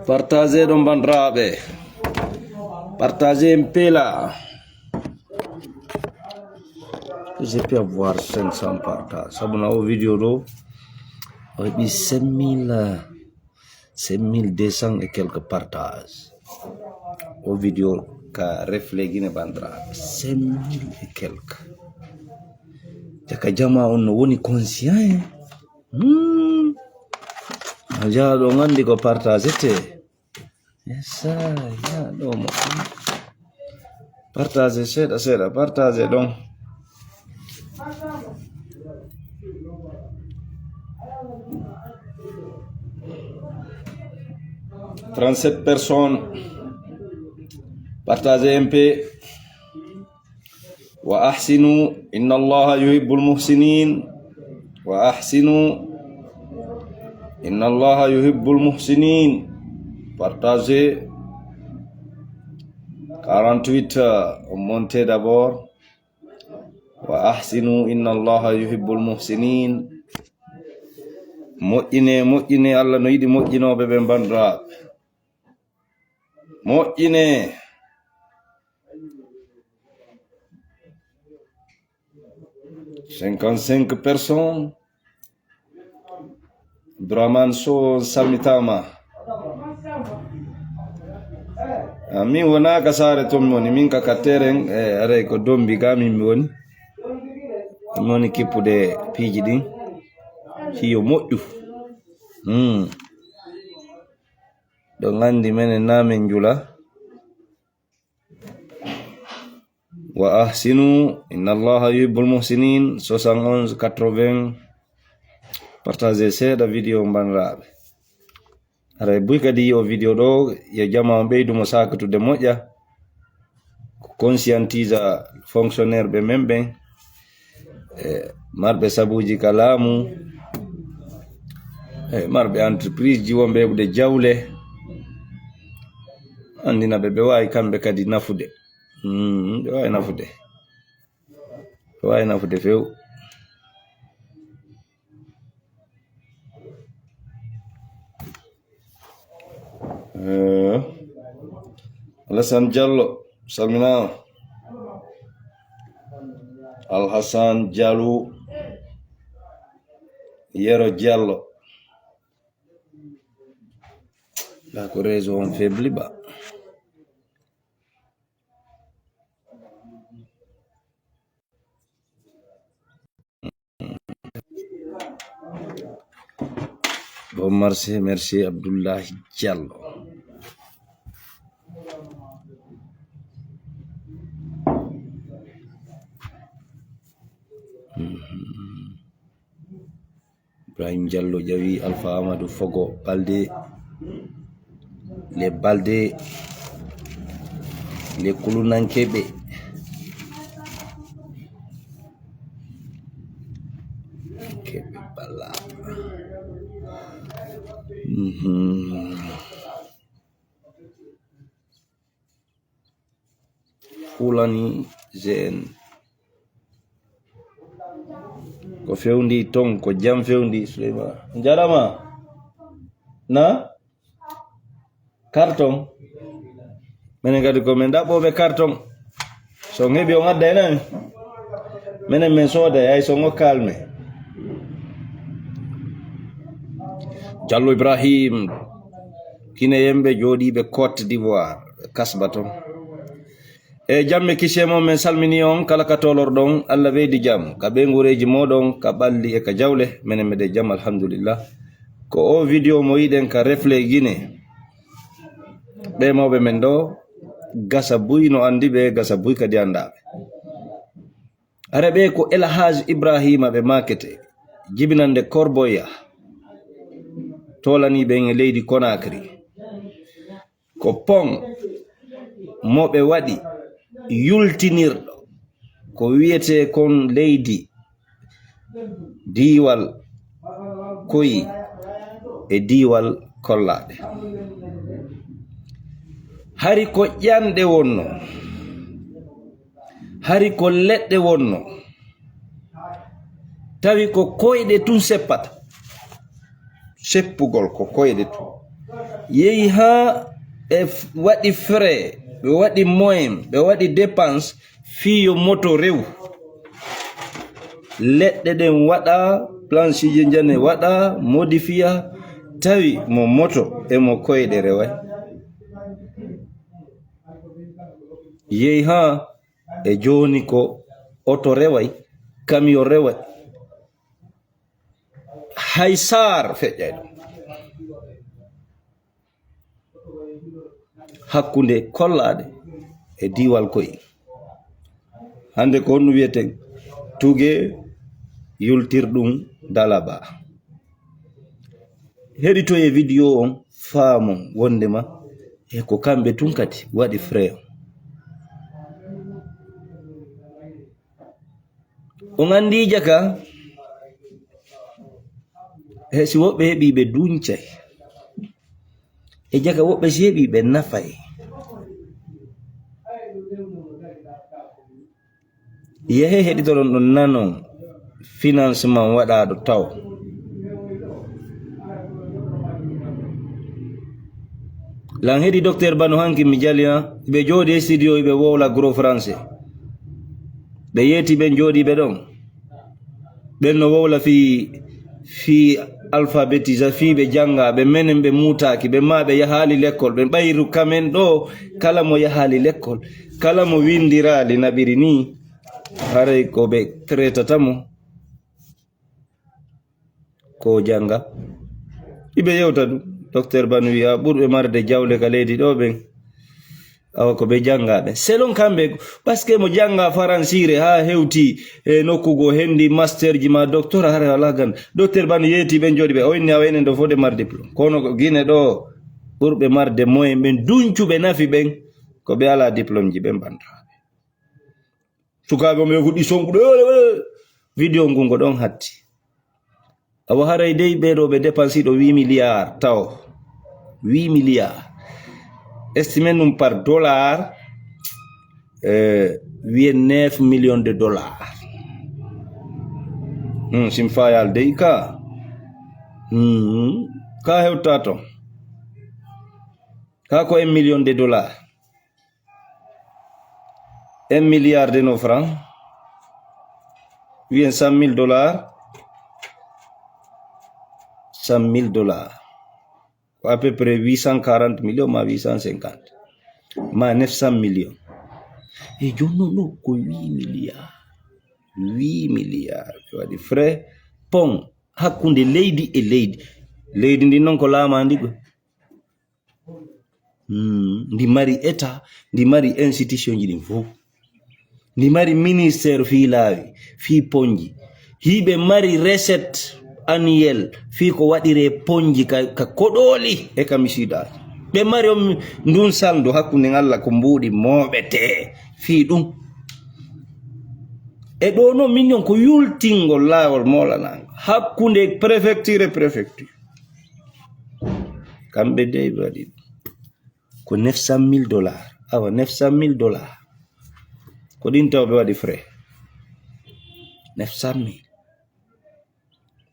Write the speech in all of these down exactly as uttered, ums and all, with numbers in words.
Partagez ɗum, banndiraaɓe. Partagez M P là. J'ai pu avoir cinq cents partages. Sabu na o vidéo ɗo, o heɓi cinq mille, cinq mille deux cents et quelques partages. O vidéo ka reflet Guinée, banndiraaɓe, cinq mille et quelques. Caka jama on no woni conscient, hein? Hmm. A jaa ɗo, on anndi ko partagete. Esa, ya ɗo mo. Partagez seeɗa seeɗa, partagez ɗon. Trente-sept personnes. Partagez M P. Wa ahsinu, inna Allaha yuhibbul muhsinin. Wa ahsinu, inna Allaha yuhibbul muhsinin. Partagez. Quarante-huit, euh, montez d'abord. Wa ahsinu, inna Allaha yuhibbul muhsinin. Moƴƴine, moƴƴine, Allah no yiɗi moƴƴinooɓe ɓe, banndiraaɓe. Moƴƴine. Cinquante-cinq personnes. Abdourahmane Sow, on salmitaama. Ah, min wonaa ka saare ton mi woni, min ka, ka terrain, eh, aray ko Dombi ga min mi woni. Mi woni kippude piiji ɗin. Hiyo moƴƴu. Hmm. Ɗo nganndi menen na min njula. Wa ahsinu, inna Allaha yuhibbul muhsinin. Soixante-onze quatre-vingts. Partagez seeɗa vidéo, banndiraaɓe. Aray buy kadi o vidéo ɗo, yo jama on ɓeydu mo sakatude moƴƴa. Ko conscientisa fonctionnaire ɓe men ɓen. E marɓe sabuuji ka laamu, e marɓe entreprise ji, wonɓe heɓude jawle, anndina ɓe, ɓe waawi kamɓe kadi nafude. Mm, ɓe waawi nafude. Ɓe waawi nafude few. Eh, Alassane Diallo, salminaama. Alhassane Diallo, Yero Diallo. Là, ko réseau on faibli ba. Bon marché, merci Abdoulaye Diallo. Mhm. Ibrahim Diallo ƴawi Alpha Amadou Fogo Balde, les Balde, les Kulunankeɓe. Keɓe balla. Mhm. Fulani G N. Ko fewndi ton, ko jam fewndi, Souleymane. Njarama. Na? Carton. Menen kadi ko men ɗaɓɓooɓe karton. So on heɓi, on adda e nami. Menen men sooday, hay so on okkaali men. Jallo Ibrahim, Kineyemɓe jooɗiiɓe Côte d'Ivoire, Kasba ton. E jam e kisiyee mon, men salminii on kala ka tolorɗon. Alla ɓeydi jam ka ɓeynguureeji mooɗon, ka ɓalli e ka jawle. Menen meɗen jam, alhamdulillah. Ko oo video mo yiɗen ka Reflet Guinée. Ɓee mawɓe men ɗoo, gasa buy no anndi ɓe, gasa buy kadi anndaa ɓe. Hara ɓee ko El Hadj Ibrahima ɓe maakete, jibinannde Korboya, toolanii ɓen e leydi Conakry. Ko pont mo ɓe waɗi yultinirɗo ko wiyetee kon leydi diiwal Koyi e diiwal Kollaaɗe. Hari ko ƴanɗe wonno, hari ko leɗɗe wonno, tawi ko koyɗe tun seppata. Seppugol ko koyɗe tun. Yehi haa ɓe f-, waɗi frais, ɓe waɗi moyen, ɓe waɗi dépense fii yo moto rew. Leɗɗe ɗen waɗa, planche ji njane waɗa, modifiya, tawi mo moto e mo koyɗe reway. Yehi haa e jooni ko oto reway, camion reway. Hay saar feƴƴay ɗum. Hakkunde Kollaaɗe e diiwal Koyi. Hannde ko honɗum wiyeten? Tuge yultirɗum Dalaba. Heɗitoyee video on, faamon wondema e ko kamɓe tun kadi waɗi frais on. On anndi jaka, he si woɓɓe heɓii ɓe duncay. E jaka woɓɓe si heɓii ɓe nafay. Yehe heɗitoɗon ɗon nanon financement waɗaaɗo taw. Lan heɗi Docteur Bano hanki mi jali, ha? Ɓe jooɗi e studio, ɓe wowla gros français. Ɓe yeeti ɓen jooɗiiɓe ɗon. Ɓen no wowla fii, fii alphabétisation, fii ɓe jannga, ɓe menen ɓe muutaaki, ɓe maa ɓe yahaali lekkol, ɓe ɓayru kamen ɗoo, kala mo yahaali lekkol, kala mo winndiraali naɓiri nii, haray ko ɓe traitata mo. Ko jannga. Iɓe yewta ɗum. Docteur Ban wi'a ɓurɓe marde jawle ka leydi ɗoo ɓen. Awa ko ɓe jannga ɓen. Selon kamɓe, parce que mo jannga faransiire haa hewti e nokku goo, hendi master ji ma doctorat, hara alaa ganda. Docteur Ban yeeti ɓen jooɗi ɓe, o inni awa enen ɗo fof de mar diplôme. Kono ko Guinée ɗoo, ɓurɓe marde moyen ɓen, duncuɓe nafi ɓen, ko ɓe alaa diplôme ji ɓen banta. Sukaaɓe on ɓe fuɗɗi sonkude. Video ngun ko ɗon hatti. Awa haray dey ɓee ɗoo ɓe dépensi ɗo huit milliards taw. Huit milliards. Estimé ɗum par dollar, eh, wiye neuf millions de dollars. Hmm, sim fayal dey ka. Hmm, ka hewta ton. Ka ko un million de dollars. Un milliard de nos francs, wiyen cent mille dollars, cent mille dollars, ko à peu près huit cent quarante millions ma huit cent cinquante, ma neuf cent millions. E jooni noon ɗo ko huit milliards, huit milliards ɓe waɗi frais pont hakkunde leydi e leydi. Leydi ndin noon ko laamaandi ɗum. Hmm, ndi mari état, ndi mari institution ji ɗin fof. Ndi mari ministère fii laawi, fii ponji. Hiɓe mari recette annuelle fii ko waɗiree ponji ka, ka koɗooli e ka misiidaaji. Ɓe mari on ndun salndu hakkunde Allah ko mbuuɗi mooɓetee fii ɗum. E ɗoo noon min non ko yultingol laawol moolanaango hakkunde préfecture e préfecture. Kamɓe dey ɓe waɗi ɗum. Ko neuf cent mille dollars. Awa, neuf cent mille dollars. Ko ɗin taw ɓe waɗi frais. Neuf cent mille.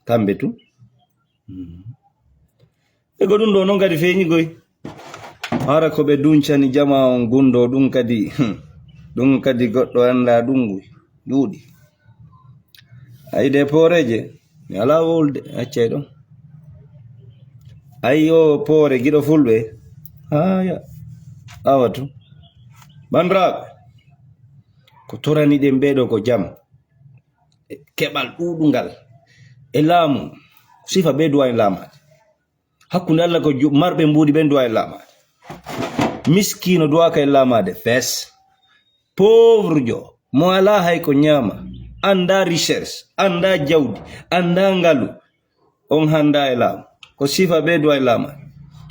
Kamɓe tun. Hmm. E ko ɗum ɗoo noon kadi feeñi koy. Hara ko ɓe duncani jama on gundo ɗum kadi, hmm, ɗum kadi goɗɗo annda ɗum ɗuuɗi. Ay de pooreeje, mi alaa wowlude, accay ɗon. Ay o poore giɗo fulɓe, haya, awa tun. Banndiraaɓe, ko toraniɗen ɓeeɗo ko jam, e keɓal ɗuuɗungal, e laamu, sifa ɓe duwa en laamaade. Hakkunde Allah ko ju-, marɓe mbuuɗi ɓen duwa e laamaade. Miskiino duwaaka e laamaade, fes. Pauvrejo, mo alaa hay ko ñaama, anndaa richesse, anndaa jawdi, anndaa ngalu, on hanndaa e laamu. Ko sifa ɓe duwa e laamaade.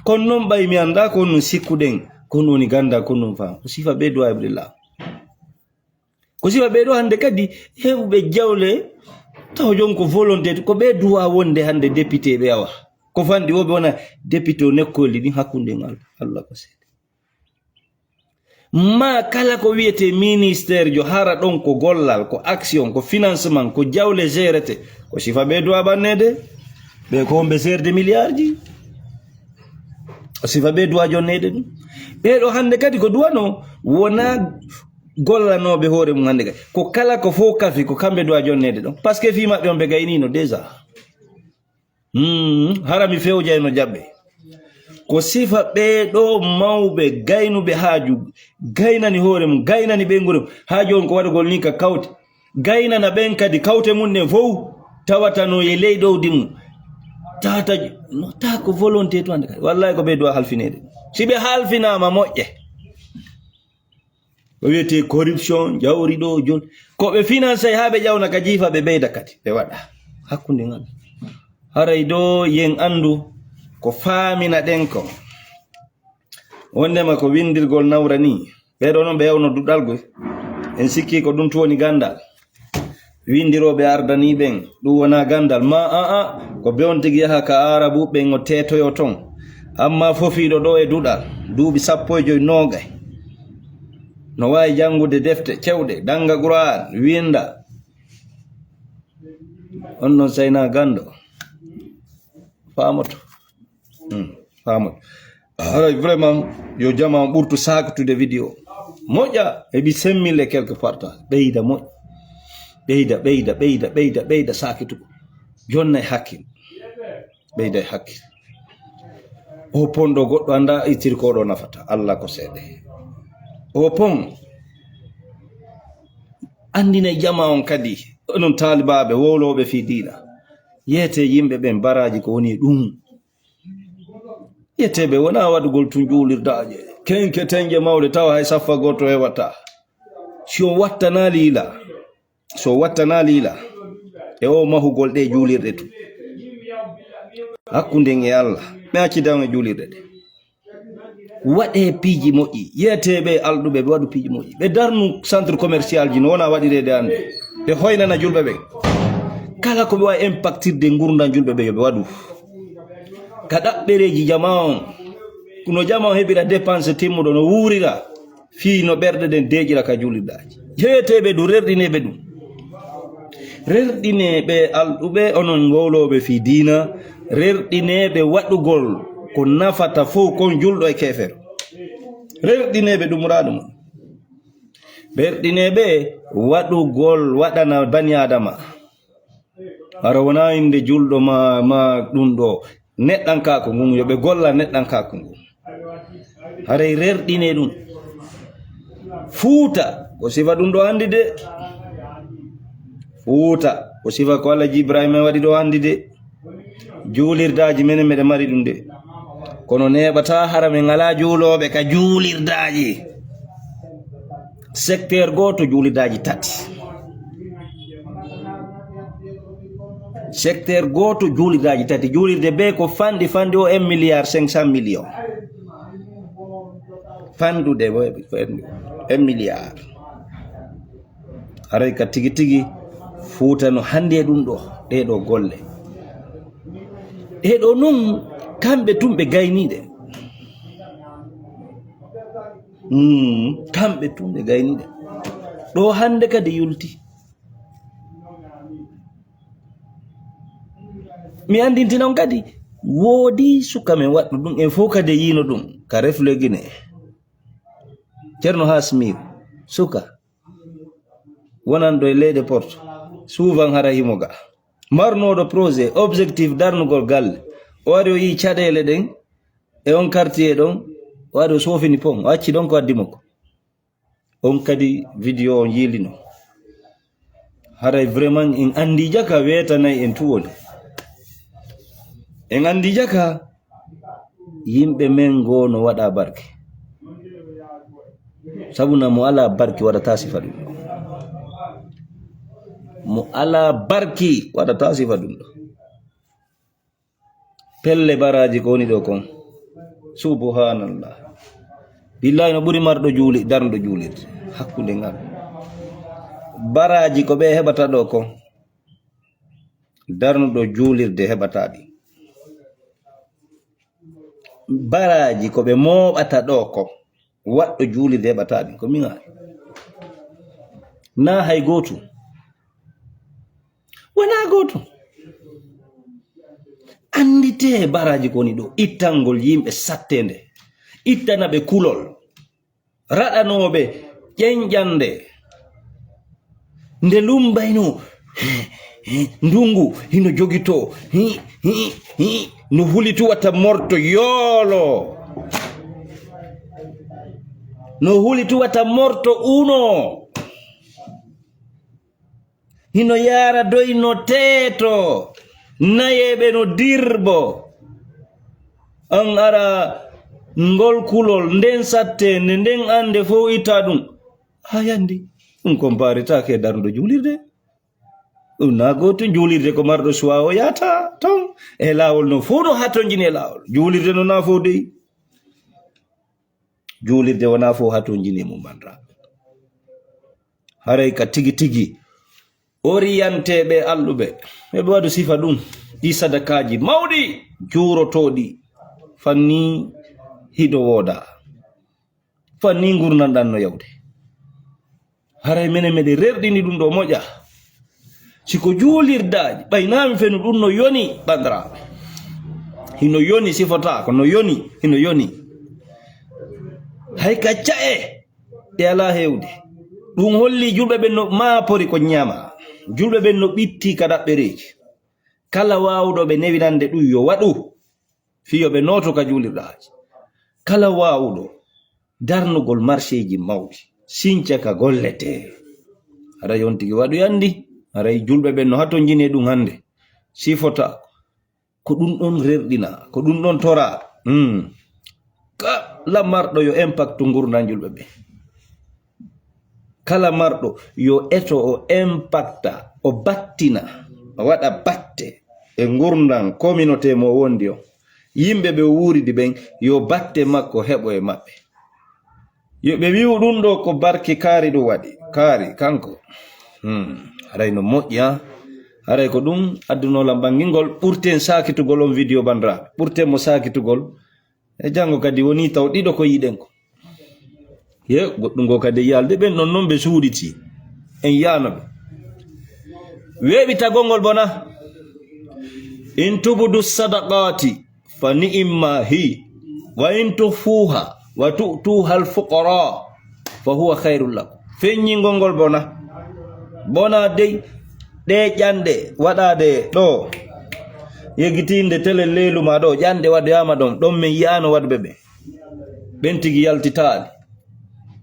Kono non ɓay mi anndaa ko on sikkuɗen, ko on woni gannda, ko on faam. Ko sifa ɓe duwa e laamu. Ko sifa ɓeeɗo hannde kadi heɓuɓe jawle, taw jon ko volonté, ko ɓe duwa wonde hannde député ɓe awa. Ko fanɗi o ɓe wona député o nekkooli ɗin hakkunde ngal Allah ko seede. Ma kala ko wiyete ministère jo hara ɗon ko gollal, ko action, ko financement, ko jawle gérete, ko sifa ɓe duwa ɓannede, ɓe ko homɓe seerde milliard ji. Ko sifa ɓe duwa jonnede ɗum. Ɓeeɗo hannde kadi ko duwano wona gollanooɓe hoore mum hannde kadi. Ko kala ko fof kafi, ko kamɓe duwa jonnede ɗon. Parce que fii maɓɓe on ɓe gaynino déjà. Hmm, hara mi fewjayno jaɓɓe. Ko sifa ɓeeɗo mawɓe gaynuɓe haaju, gaynani hoore mum, gaynani ɓeynguure mum. Haaju on ko waɗugol ni ka kawte. Gaynana ɓen kadi kawte mum ɗen fof tawata no e ley ɗowdi mum. Tawata no ta ko volonté to hannde kadi. Wallahi ko ɓe duwa halfineede. Si ɓe halfinaama moƴƴe. Ko wiyetee corruption, jawri ɗo, jol. Ko ɓe financé haa ɓe ƴawna ka jiifa ɓe ɓeyda kadi. Ɓe waɗa hakkunde ngal. Haray ɗo yen anndu ko faamina ɗen ko. Wondema ko windirgol nawra ni. Ɓeeɗo non ɓe yawno duɗal goy. En sikki ko ɗum tun woni gandal. Windirooɓe ardanii ɓen, ɗum wonaa gandal. Ma a a, ko ɓe on tigi yaha ka Aarabu ɓen o teetoyoo ton. Amma fofiiɗo ɗo e duɗal, duuɓi sappo e joy, noogay, no waawi janngude defte cewɗe, dannga Qur'aan, winnda. On non sayna ganndo. Faamoto. Hmm, faamoto. Haray vraiment, yo jama on ɓurtu saakitude vidéo. Moƴƴa, heɓi cinq mille et quelques partages. Ɓeyda moƴƴa. Ɓeyda, ɓeyda, ɓeyda, ɓeyda, ɓeyda saakitugo. Jonna e hakkil. Ɓeyda e hakkil. O pon ɗo goɗɗo annda ittir ko ɗo nafata. Allah ko seeɗe. O pon. Anndinay jama on kadi. Onon taalibaaɓe, wowlooɓe fii diina. Yeete yimɓe ɓen baraaji ko woni e ɗum. Yeteeɓe wonaa waɗugol tun juulirdaaje. Kenke tenje mawɗe tawa hay saffa gooto hewataa. Si on wattanaa liila, so wattanaa liila e o mahugol ɗe juulirɗe tun. Hakkunden e Allah, mi accidan e juulirɗe ɗe. Waɗee piiji moƴƴi. Yeteeɓe alɗuɓe ɓe waɗu piiji moƴƴi. Ɓe darnu centre commercial ji no wona waɗireede hannde. Ɓe hoynana julɓe ɓe. Kala ko ɓe wawi impactirde ngurdan julɓe ɓe yo ɓe waɗu. Ka ɗaɓɓereeji jama on. Kuno jama on heɓira dépense timmuɗo no wuurira. Fii no ɓerɗe ɗen deeƴira ka juulirɗaaji. Yeeteeɓe ɗum, rerɗineeɓe ɗum. Rerɗineeɓe alɗuɓe, onon wowlooɓe fii diina, rerɗineeɓe waɗugol ko nafata fof kon julɗo e keefeero. Rerɗineeɓe ɗum muraaɗo mon. Rerɗineeɓe waɗugol waɗana bani Aadama. Hara wonaa innde julɗo ma, ma ɗum ɗo. Neɗɗankaaku ngun, yo ɓe golla neɗɗankaaku ngun. Haray rerɗinee ɗum. Fuuta, ko sifa ɗum ɗo anndi de. Fuuta, ko sifa ko Alhaji Ibrahima waɗi ɗo anndi de. Juulirdaaji menen meɗen mari ɗum de. Kono neeɓataa hara men alaa juulooɓe ka juulirdaaji. Secteur gooto juulirdaaji tati. Secteur gooto juulirdaaji tati. Juulirde bee ko fanɗi fanɗi o un milliard cinq cent millions. Fanɗude o un milliard. Haray ka tigi tigi Fuuta no hannde e ɗum ɗo, ɗee ɗo golle. Ɗee ɗo non kamɓe tun ɓe gayniiɗe. Mm, kamɓe tun ɓe gayniiɗe. Ɗo hannde kadi yulti. Mi anndintina on kadi, woodi suka men waɗɗo ɗum, en fof kadi e yiino ɗum. ka Refle Guinée. Ceerno Hasmiiru, suka, wonanɗo e leyɗe Porto, souvent hara himo ga. Marnooɗo projet, objectif darnugol galle. O ari o yii caɗeele ɗen e on quartier ɗon, o ari o soofini pon, o acci ɗon ko addi mo ko. On kadi vidéo on yiilino. Haray vraiment en anndi jaka weetanay en tun woni. En anndi jaka yimɓe men goo no waɗa barke. Sabu na mo alaa barke waɗata sifa ɗum ɗo. Mo alaa barke waɗata sifa ɗum ɗo. Pelle baraaji ko woni ɗo kon. Subhanallah. Billahi no ɓuri marɗo juuli, darnuɗo juulirde. Hakkunde ngal. Baraaji ko ɓe heɓata ɗo kon. Darnuɗo juulirde heɓata ɗi. Baraaji ko ɓe mooɓata ɗo kon. Waɗɗo juulirde heɓata ɗi. Ko min haali. Na hay gootum. Wonaa gootum. Annditee baraaji ko woni ɗo. Ittangol yimɓe satteende. Ittana ɓe kulol. Raɗanooɓe ƴenƴande. Nde lumbayno, ndungu hino jogito, hi, hi, hi, no huli tu wata morto yoolo. No huli tu wata morto uno. Hino yaara doy no teeto, nayeeɓe no dirbo. An ara ngol kulol, nden satteende, nden annde fow itta ɗum. A yandi. Ɗum comparetaake e darnuɗo juulirde. Ɗum na gootum, juulirde ko marɗo suwa o yaata ton. E laawol no fow no hatonjini e laawol. Juulirde no na fow dey. Juulirde wonaa fof hatonjini e mum, banndiraaɓe. Haray ka tigi tigi, orienteeɓe alɗuɓe, eɓe waɗu sifa ɗum, ɗi sadakaaji mawɗi, juurotooɗi, fanni hiɗo wooda, fanni ngurndan ɗan no yawde. Haray menen meɗen rerɗini ɗum ɗo moƴƴa. Si ko juulirdaaji, ɓay naa mi fenu ɗum no yoni, banndiraaɓe. Hino yoni, sifotaako, no yoni, hino yoni. Hay ka ca'e, ɗe alaa heewde. Ɗum holli julɓe ɓen no maapori ko ñaama. Julɓe ɓen no ɓitti ka ɗaɓɓereeji. Kala waawuɗo ɓe newinande ɗum yo waɗu. Fii yo ɓe nooto ka juulirɗe haaji. Kala waawuɗo darnugol marseeji mawɗi, sinca ka golletee. Haray on tigi waɗu yandi, haray julɓe ɓen no hatonjini e ɗum hannde. Sifota ko ɗum ɗon rerɗina, ko ɗum ɗon tora. Hmm. Kala marɗo yo impact ngurndan julɓe ɓen. Kala marɗo yo eto o impacta, o battina, o waɗa batte e ngurndan communauté mo wondi on. Yimɓe ɓe o wuuridi ɓen, yo batte makko heɓo e maɓɓe. Yo ɓe wi'u ɗum ɗo ko barki kaari ɗum waɗi. Kaari, kanko. Hmm. Haray no moƴƴi, ha? Haray ko ɗum addunoo lan ɓangingol. Ɓurten saakitugol on vidéo, banndiraaɓe. Ɓurten mo saakitugol. E janngo kadi wonii taw ɗiɗo ko yiɗen ko. Ye, goɗɗum ngo kadi yalde ɓen non, non ɓe suuɗiti. En yaano ɓe. Weeɓi tagol ngol bona. In tubudu sadaqati fa ni'imma hi. Wa in tukhfuha wa tu'tuha al fuqara fa huwa khairul lakum. Feññingol ngol bona. Bona dey, ɗe ƴanɗe waɗaade ɗo. Yeggitinde tele leelu ma ɗo, ƴanɗe waɗoyaama ɗon, ɗon min yi'aano waɗuɓe ɓe. Ɓen tigi yaltitaali.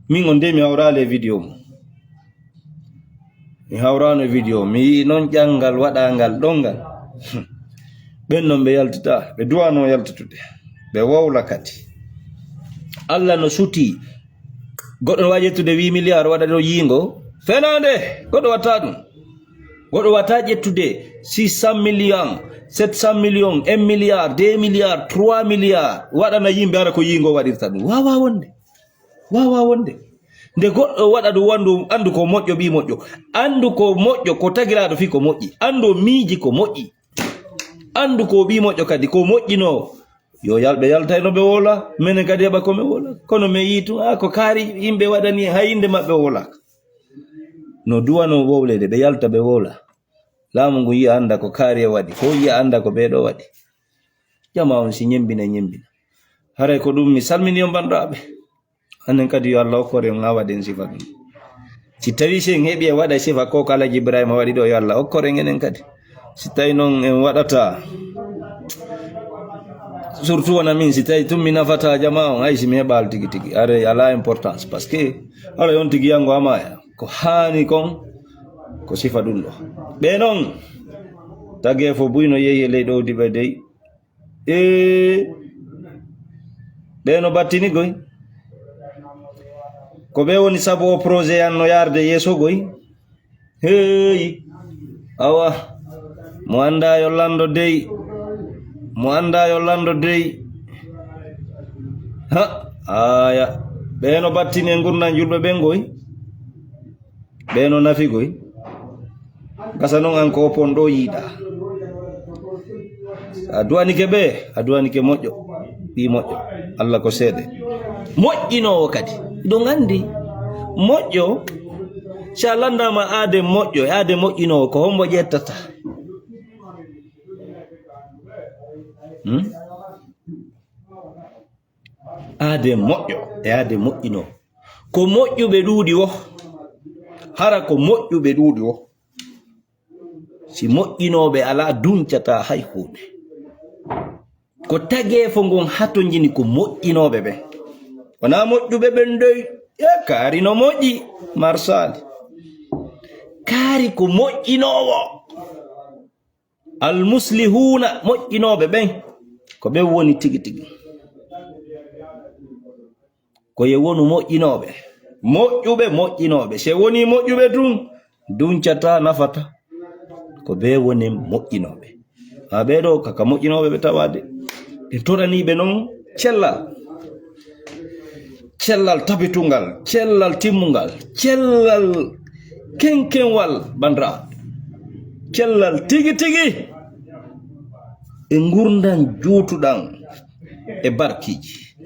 Min on de mi hawraali e vidéo mum. Mi hawraano e vidéo. Mi yi'i non ƴanngal waɗaangal ɗon ngal. Ɓen non ɓe yaltitaali. Ɓe duwaano yaltitude. Ɓe wowla kadi. Allah no suti. Goɗɗo no waawi ƴettude huit milliards waɗa ɗo yiingo. Fenaande. Goɗɗo watta ɗum. Goɗɗo wata ƴettude six cent millions, sept cent millions, un milliard, deux milliards, trois milliards, waɗana yimɓe hara ko yiingo waɗirta ɗum. Waawaa wonde. Waawaa wonde. Nde goɗɗo waɗa ɗum, wandu, anndu ko moƴƴo, ɓii moƴƴo. Anndu ko moƴƴo, ko tagiraaɗo fii ko moƴƴi. Anndu o miiji ko moƴƴi. Anndu ko ɓii moƴƴo kadi, ko moƴƴinoo. Yo yal-, ɓe yaltayno ɓe wowla, menen kadi heɓa ko men wowla. Kono men yii tun, a, ko kaari yimɓe waɗani, hay innde maɓɓe wowlaaka. No duwanoo wowleede, ɓe yalta ɓe wowla. Laamu ngu yi'a annda ko kaari e waɗi, fow yi'a annda ko ɓee ɗoo waɗi. Jamaa on si ñembina, ñembina. Haray ko ɗum mi salmini on, banndiraaɓe. Anen kadi, yo Allah okkor en haa waɗen sifa ɗum. Si tawii si en heɓii e waɗa sifa ko Alhaji Ibrahima waɗi ɗo, yo Allah okkor en enen kadi. Si tawii noon en waɗataa, surtout wona min, si tawii tun mi nafataa jamaa on, hay si mi heɓaali tigi tigi, haray alaa importance, parce que haray on tigi yanngo a maaya. Ko haani kon, ko sifa ɗum ɗo. Ɓe noon, tageefo buy no yehi e ley ɗowdi ɓe dey. Ee, ɓe no battini goy. Ko ɓe woni sabu o projet yan no yaarde yeeso goy. Heeyi. Awa. Mo anndaa yo lanndo dey. Mo anndaa yo lanndo dey. Ha, aya. Ɓe no battini e ngurndan julɓe ɓen goy. Ɓe no nafi goy. Gasa noon an ko oppon ɗo yiiɗa. A duwanike ɓe, a duwanike moƴƴo. Ɓii moƴƴo. Allah ko seede. Moƴƴinoowo kadi. Ɗum anndi. Moƴƴo. Si a lanndaama aade moƴƴo, e aade moƴƴinoowo, ko hombo ƴettata? Hmm? Aade moƴƴo, e aade moƴƴinoowo. Ko moƴƴuɓe ɗuuɗi wo. Hara ko moƴƴuɓe ɗuuɗi wo. Si moƴƴinooɓe alaa, duncataa hay huunde. Ko tageefo ngon hatonjini ko moƴƴinooɓe ɓen. Wonaa moƴƴuɓe ɓen doy, e kaari no moƴƴi, marsaali. Kaari ko moƴƴinoowo. Almuslihuuna, moƴƴinooɓe ɓen, ko ɓen woni tigi tigi. Ko ye wonu moƴƴinooɓe, moƴƴuɓe moƴƴinooɓe. Si woni moƴƴuɓe tun, duncataa, nafataa. Ko ɓe woni moƴƴinooɓe. Haa ɓee ɗoo, kaka moƴƴinooɓe ɓe tawaade. Ɓe toraniiɓe noon cellal. Cellal tabitungal, cellal timmungal, cellal kenkenwal, banndiraaɓe. Cellal tigi tigi. E ngurndan juutuɗan e barkiiji.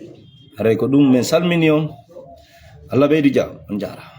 Haray ko ɗum, min salmini on. Allah ɓeydu jam, on njaaraama.